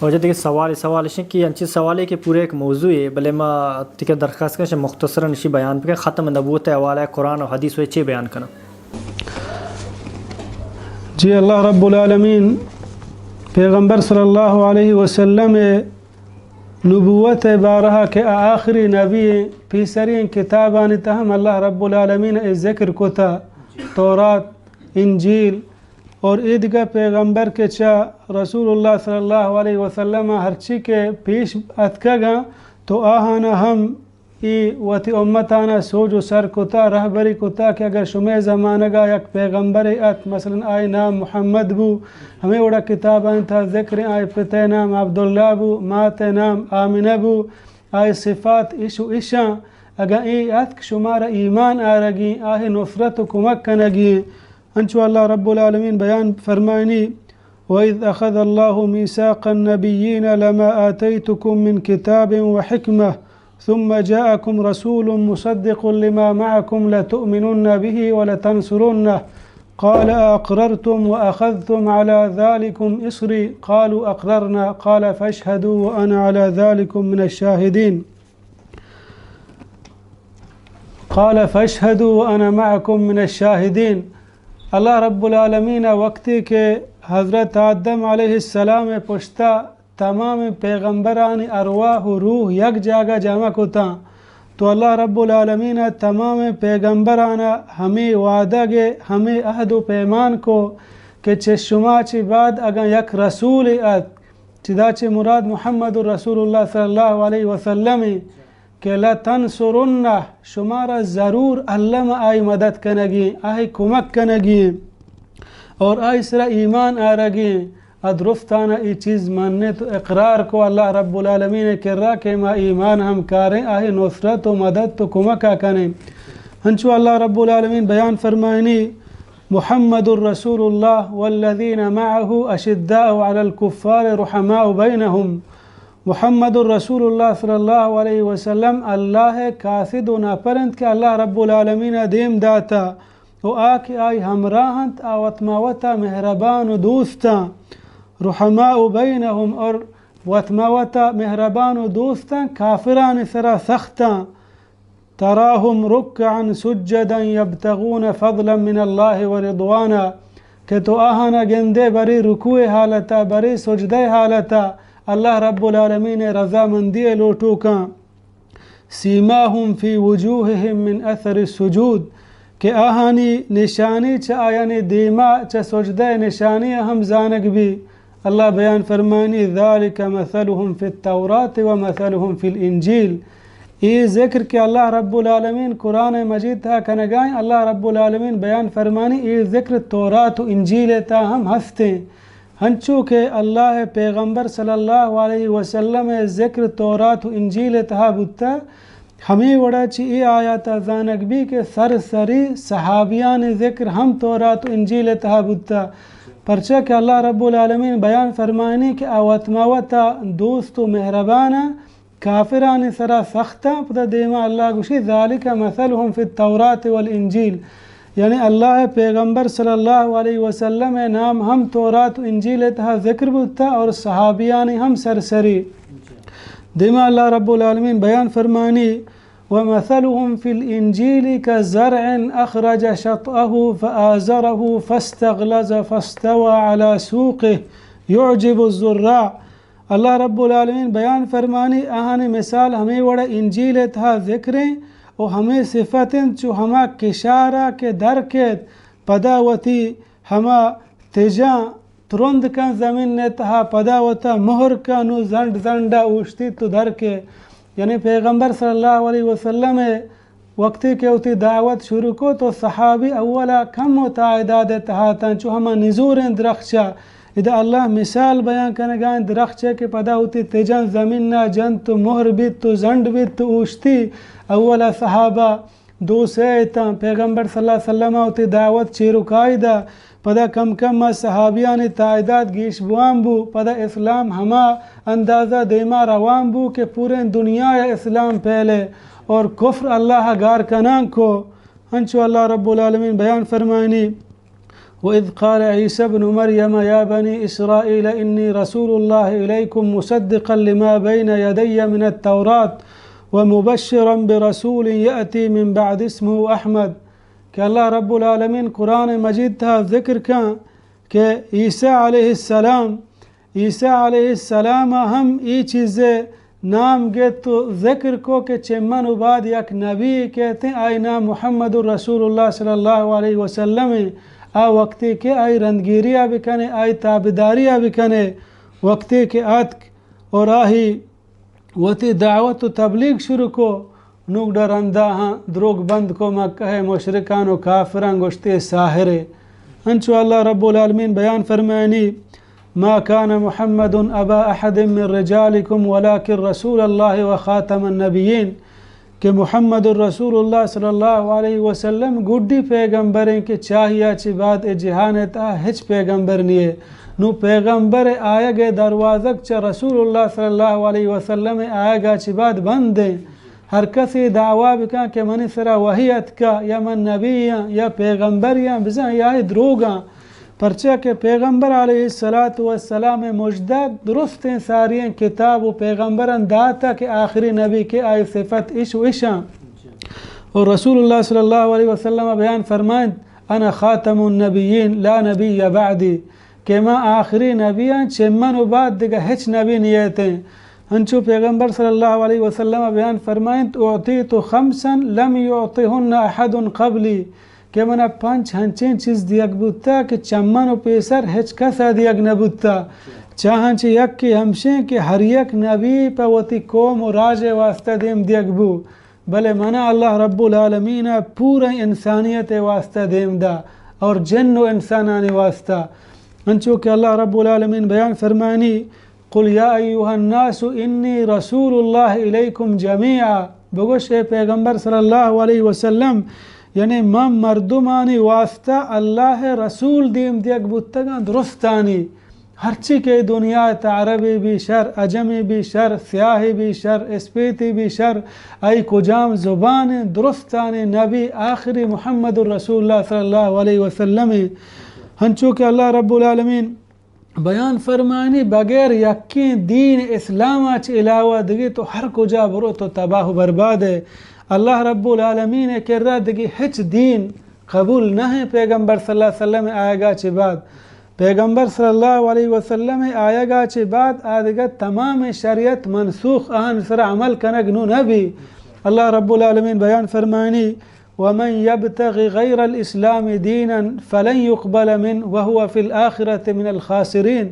واجہ دگہ سوال، سوال اش انت کہ انچیں سوالے کہ پورا یک موضوعے، بلے ما تیکہ درخواست کنیں مختصراً اشی بیان بکن، ختم نبوت ءِ حوالہ ءَ قرآن و حدیث و چے بیان کناں؟ جی، اللہ رب العالمین پیغمبر صلی اللہ علیہ وسلم ءِ نبوت ءِ بارہ ءَ کہ آ آخری نبی ایں، پیسری ایں کتابانی تہ ہم اللہ رب العالمین ءَ ذکر کتا، تورات، انجیل، اور اے دگہ پیغمبر کہ چہ رسول اللہ صلی اللہ علیہ وسلم ءَ ہرچی کہ پیش اتکگاں، تو آہانا ہم اے وتی امتانا سوج و سر کتا، رہبری کتا کہ اگر شمئے زمانگا یک پیغمبرے ات، مثلاً آئی نام محمد بو، ہمے وڑا کتابانی تہا ذکر ایں، آئی پتئے نام عبداللہ بو، ماتئے نام آمنہ بو، آئی صفات اش و اشاں، اگاں اے اتک شمارا ایمان آرگی، آہی نصرت و کمک کنگی۔ انچو اللہ رب العالمین بیان فرمائنی، وَإِذْ أَخَذَ اللَّهُ مِيثَاقَ النَّبِيِّينَ لَمَا آتَيْتُكُم مِّن كِتَابٍ وَحِكْمَةٍ ثُمَّ جَاءَكُمْ رَسُولٌ مُّصَدِّقٌ لِّمَا مَعَكُمْ لَتُؤْمِنُنَّ بِهِ وَلَتَنصُرُنَّهُ قَالَ أَأَقْرَرْتُمْ وَأَخَذْتُمْ عَلَىٰ ذَٰلِكُمْ إِصْرِي قَالُوا أَقْرَرْنَا قَالَ فَاشْهَدُوا وَأَنَا عَلَىٰ ذَٰلِكُمْ مِنَ الشَّاهِدِينَ قال فاشهدوا وأنا معكم من الشاهدين۔ اللہ رب العالمین ءَ وقتی کہ حضرت آدم علیہ السلام ءِ پشتا تمام پیغمبرانی ارواح و روح یک جاگہ جمع کتاں، تو اللہ رب العالمین ءَ تمام پیغمبران ءَ ہمے وعدگ ءِ ہمے عہد و پیمان کو کہ چہ شما چہ بعد اگاں یک رسولے ات، چدا چہ مراد محمد رسول اللہ صلی اللہ علیہ وسلم ایں کہ لَتَنْصُرُنَّهُ، شمارا ضرور الم آئی مدد کنگی، آئی کمک کنگی اور آئی سرا ایمان آرگی۔ ءُ درستانا اے چیز منت و اقرار کو اللہ رب العالمین ءِ کرا کہ ما ایمان ہم کاریں، آئی نصرت و مدد و کمکا کنیں۔ ہنچو اللہ رب العالمین بیان فرمائنی، محمد رسول اللہ والذین معه أشداء على الكفار رحماء بينهم۔ محمد رسول اللہ صلی اللہ علیہ وسلم اللہ ءِ قاصد و نپر انت کہ اللہ رب العالمین ءَ دیم داتا و آ کہ آئی ہمراہ انت، آ وت ما وتا مہربان و دوستاں، رحماء بینہم، اور وت ما وتا مہربان و دوستاں، کافرانی سرا سختاں۔ تراهم ركعا سجدا يبتغون فضلا من الله ورضوانا، کہ تو آہانا گندے برے رکوع حالتا، برے سجدہ حالتا، اللہ رب العالمین رضامندی لوٹوکاں۔ سيماهم في وجوههم من أثر السجود، کہ آہانی نشانی چہ آیانی دیما چہ سجدہ نشانی ہم زانگ بی۔ اللہ بیان فرمانی، ذلك مثلهم في التوراة ومثلهم في الإنجيل۔ اے ذکر کہ اللہ رب العالمین قرآن مجید تہا کنگائیں، اللہ رب العالمین بیان فرمانی، اے ذکر تورات و انجیل تہا ہم ہستیں۔ ہنچو کہ اللہ پیغمبر صلی اللہ علیہ وسلم ذکر تورات و انجیل تہا بوتا، ہمے وڑا چہ اے آیاتا زانگ بی کہ سرسری صحابیانی ذکر ہم تورات و انجیل تہا بوتا، پرچا کہ اللہ رب العالمین بیان فرمائنی کہ آ وت ما وتا دوست و مہربانا، کافرانی سرا سختاں۔ پدا دیما اللہ گوشی، ذلك مثلهم في التوراة والإنجيل، یعنی اللہ پیغمبر صلی اللہ علیہ وسلم نام ہم تورات و انجیل تہا ذکر بوتا اور صحابیانی ہم سرسری۔ دیما اللہ رب العالمین بیان فرمانی، ومثلهم في الإنجيل كزرع أخرج شطأه فآزره فاستغلظ فاستوى على سوقه يعجب الزراع۔ اللہ رب العالمین بیان فرمانی، آہانی مثال ہمے وڑ انجیل تہا ذکریں و ہمے صفت انت چو ہما کشارا کہ در کیت، پدا وتی ہما تجاں ترند کن زمین ءِ تہا، پدا وتا مہر کن و زنڈ زنڈا اوشتیت و در کے۔ یعنی پیغمبر صلی اللہ علیہ وسلم ءِ وقتی کہ وتی دعوت شروع کو تو صحابی اولا کم و تعداد ءِ تہا تاں، چو ہما نزوریں درخچا۔ ادا اللہ مثال بیان کنگائیں درخچے کہ پدا وتی تجاں زمینا جنت و مہر بیت و زنڈ بیت و اوشتی۔ اولا صحابہ دو سئے اتاں، پیغمبر صلی اللہ علیہ وسلم ءَ وتی دعوت چیروکائی دا، پدا کم کم ءَ صحابیانی تعداد گیش بوان بو، پدا اسلام ہما اندازہ دیما روان بو کہ پوریں دنیا ءَ اسلام پھیلے اور کفر اللہ ءَ گار کنان کو۔ انچو اللہ رب العالمین بیان فرمائنی، وإذ قال عيسى ابن مريم يا بني إسرائيل إني رسول الله إليكم مصدقا لما بين يدي من التوراة ومبشرا برسول يأتي من بعد اسمه أحمد. کہ اللہ رب العالمین قرآن مجید تہا ذکر کن کہ عیسیٰ علیہ السلام، عیسیٰ علیہ السلام ہم ای چیزے نام گت و ذکر کو کہ چہ من و بعد یک نبی کیت، آئی نام محمد رسول اللہ صلی اللہ علیہ وسلم۔ آ وقتی کہ آئی رندگیریا بکنے، آئی تابعداریا بکنے، وقتی کہ آتک اور آہی وتی دعوت و تبلیغ شروع کو، نوں گڑا رندا ہاں دروگ بند کو، مکہ ء مشرکان و کافراں گوشتے ساحرے۔ انچو اللہ رب العالمین بیان فرمائنی، ما كان محمد أبا أحد من رجالكم ولكن رسول الله وخاتم النبيين، کہ محمد رسول اللہ صلی اللہ علیہ وسلم گڈی پیغمبریں کہ چاہیا چی بعد اے جہان تہا ہچ پیغمبر نیے۔ نو پیغمبر آیگ دروازگ چہ رسول اللہ صلی اللہ علیہ وسلم آیگا چی بعد بندیں۔ ہر کسی دعویٰ بکن کہ منی سرا وحی اتکا یا من نبی آں یا پیغمبر آں، بزاں یا دروگاں۔ پرچا کہ پیغمبر علیہ الصلوۃ والسلام مژدہ درستیں ساریں کتاب و پیغمبران داتا کہ آخری نبی کہ آئی صفت اش و اشاں۔ اور رسول اللہ صلی اللہ علیہ وسلم بیان فرمائنت، انا خاتم النبیین لا نبی بعدی، کہ ما آخری نبی آں، چہ من و بعد دگہ ہچ نبی نیتیں۔ انچو پیغمبر صلی اللہ علیہ وسلم بیان فرمائنت، اعطیت خمسا لم یعطہن احد قبلی، کہ منا پنچ ہنچیں چیز دیگ بوتا کہ چہ من و پیسر ہچ کسا دیگ نہ بوتا۔ چاہاں چہ یکے ہمشیں کہ ہر یک نبی پہ وتی قوم و راج واسطہ دیم دیگ بو، بلے منا اللہ رب العالمین پورا انسانیت واسطہ دیم دا اور جن و انسانانی واسطہ۔ انچو کہ اللہ رب العالمین بیان فرمانی، قل یا ایها الناس انی رسول اللہ الیکم جمیعا، بگوش اے پیغمبر صلی اللہ علیہ وسلم، یعنی من مردمانی واسطہ اللہ رسول دیم دیگ بوتگاں درستانی، ہرچی کہ دنیا تا عربی بی شر، عجمی بی شر، سیاہی بی شر، اسپیتی بی شر، ای کجام زبان درستانی نبی آخری محمد رسول اللہ صلی اللہ علیہ وسلم۔ ہنچو کہ اللہ رب العالمین بیان فرمانی، بغیر یکیں دین اسلام ء چہ علاوہ دگہ تو ہر کجا برو تو تباہ و برباد ہے۔ اللہ رب العالمین ء کرا دگہ ہچ دین قبول نہ ہے۔ پیغمبر صلی اللہ علیہ وسلم آیگا چہ بعد، پیغمبر صلی اللہ علیہ وسلم آیگا چہ بعد آ دگہ تمام شریعت منسوخ، آہن سر عمل کنگ نو نہ بی۔ اللہ رب العالمین بیان فرمانی، ومن يبتغ غير الإسلام دينا فلن يقبل منه وهو في الآخرة من الخاسرين۔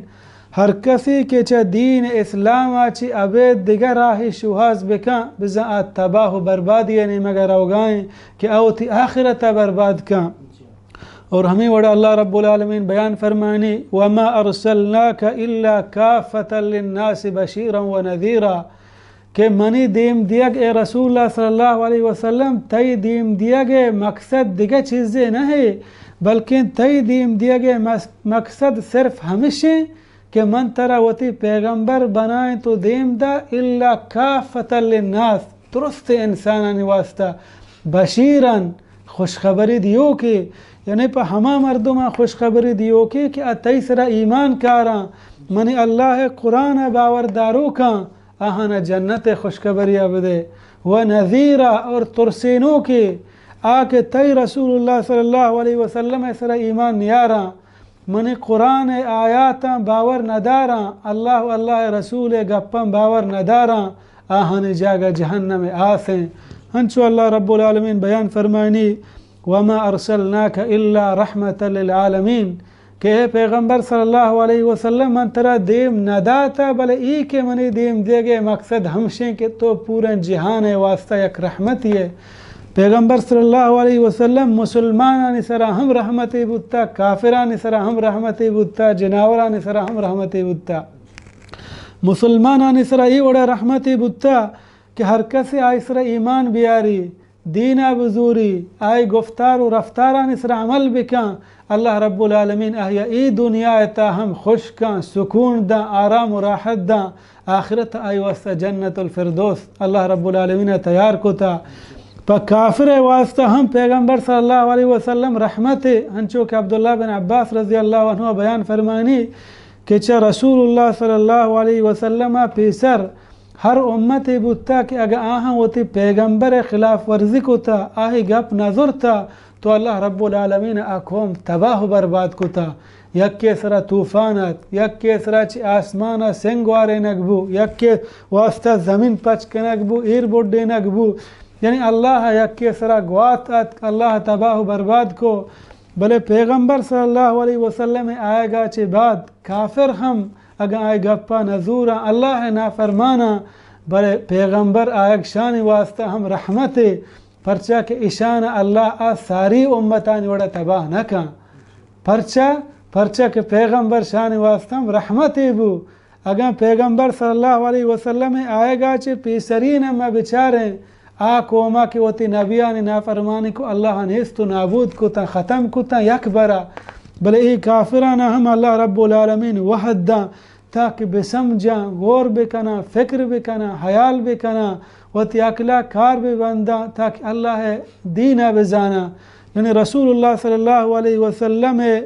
ہر کسی کہ چہ دین اسلام ء چہ ابید دگہ راہی شوہاز بکن، بزاں آ تباہ و بربادی ء نیمگ ء روگائیں کہ آ وتی آخرت ء برباد کن۔ اور ہمیں وڑا اللہ رب العالمین بیان فرمانی، وما ارسلناك الا كافة للناس بشيرا ونذيرا۔ کہ منی دیم دیگ اے رسول اللہ صلی اللہ علیہ وسلم، تئی دیم دیگ ء مقصد دگہ چیزے نہ ہے، بلکیں تئی دیم دیگ ء مس-، مقصد صرف ہمشیں کہ من ترا وتی پیغمبر بنائیں تو دیم دا، الا کافة للناس، درست انسانانی واسطہ، بشیرن، خوشخبری دیوکے، یعنی پہ ہما مردماں خوشخبری دیوکے کہ آ تئی سرا ایمان کاراں، منی اللہ ء قرآن ء باور داروکاں، آہانا جنت ء خوشخبری ء بدے، و نذیرا، اور ترسینوکے، آ کہ تئی رسول اللہ صلی اللہ علیہ وسلم ء سرا ایمان نیاراں، منی قرآن ء آیاتاں باور نداراں، اللہ و اللہ ء رسول ء گپاں باور نداراں، آہانی جاگہ جہنم ء آس ایں۔ ہنچو اللہ رب العالمین بیان فرمائنی، وما ارسلناک الا رحمة للعالمین، کہ اے پیغمبر صلی اللہ علیہ وسلم، من ترا دیم نداتا، بلے ای کہ منی دیم دیگ ء مقصد ہمشیں کہ تو پوریں جہان ء واسطہ یک رحمتی ئے۔ پیغمبر صلی اللہ علیہ وسلم مسلمانانی سرا ہم رحمتے بوتا، کافرانی سرا ہم رحمتے بوتا، جناورانی سرا ہم رحمتے بوتا۔ مسلمانانی سرا ای وڑا رحمتے بوتا کہ ہر کسے آئی سرا ایمان بیاری، دین ء بزوری، آئی گفتار و رفتارانی سرا عمل بکن، اللہ رب العالمین آہیا اے دنیا ء تہا ہم خوش کن، سکون داں، آرام و راحت داں، آخرت آئی واسطہ جنت الفردوس اللہ رب العالمین ء تیار کتا۔ پہ کافر ءِ واسطہ ہم پیغمبر صلی اللہ علیہ وسلم رحمت ءَ، ہنچو کہ عبداللہ بن عباس رضی اللہ عنہ بیان فرمانی کہ چہ رسول اللہ صلی اللہ علیہ وسلم ءَ پیسر ہر امتے بوتا کہ اگاں آہاں وتی پیغمبر ءِ خلاف ورزی کتا، آہی گپ نہ زرتا، تو اللہ رب العالمین آ قوم تباہ و برباد کتا۔ یکے سرا طوفان ات، یکے سرا چہ آسمان ءَ سنگ وارینگ بو، یکے واسطہ زمین پچ کنگ بو، ایر بڈینگ بو۔ یعنی اللہ ءَ یکے سرا گوات ات، اللہ تباہ و برباد کو۔ بلے پیغمبر صلی اللہ علیہ وسلم ءِ آیگا چہ بعد کافر ہم اگاں آئی گپا نہ زوراں، اللہ ءِ نافرماناں، بلے پیغمبر آیگ شانی واسطہ ہم رحمتے، پرچا کہ اشان اللہ آ ساری امتانی وڑا تباہ نہ کن۔ پرچا؟ پرچا کہ پیغمبر شانی واسطہ ہم رحمتے بو۔ اگاں پیغمبر صلی اللہ علیہ وسلم ءِ آیگا چہ پیسرین ما بچاریں، آ قوما کہ وتی نبیانی نافرمانی کو، اللہ نیست و نابود کتاں، ختم کتاں یک برا۔ بلے اے کافرانا ہم اللہ رب العالمین وہد داں تاکہ بسمجاں، غور بکناں، فکر بکناں، حیال بکناں، وتی عقلا کار ببنداں تاکہ اللہ ءِ دینا بزاناں۔ یعنی رسول اللہ صلی اللہ علیہ وسلم ءِ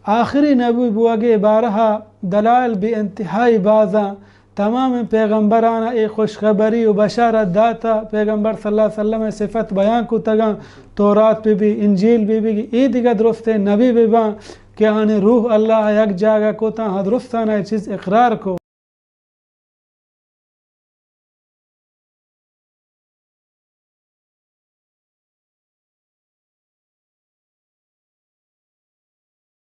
آخری نبی بوگے بارہا دلائل بے انتہائی بازاں۔ تمام پیغمبرانا اے خوشخبری و بشارت داتا۔ پیغمبر صلی اللہ علیہ وسلم ءِ صفت بیان کتگاں، تورات بہ بی، انجیل بہ بی، اے دگہ درستیں نبی بہ باں کہ آنی روح اللہ یک جاگہ کتاں، ہاں درستانا اے چیز اقرار کو۔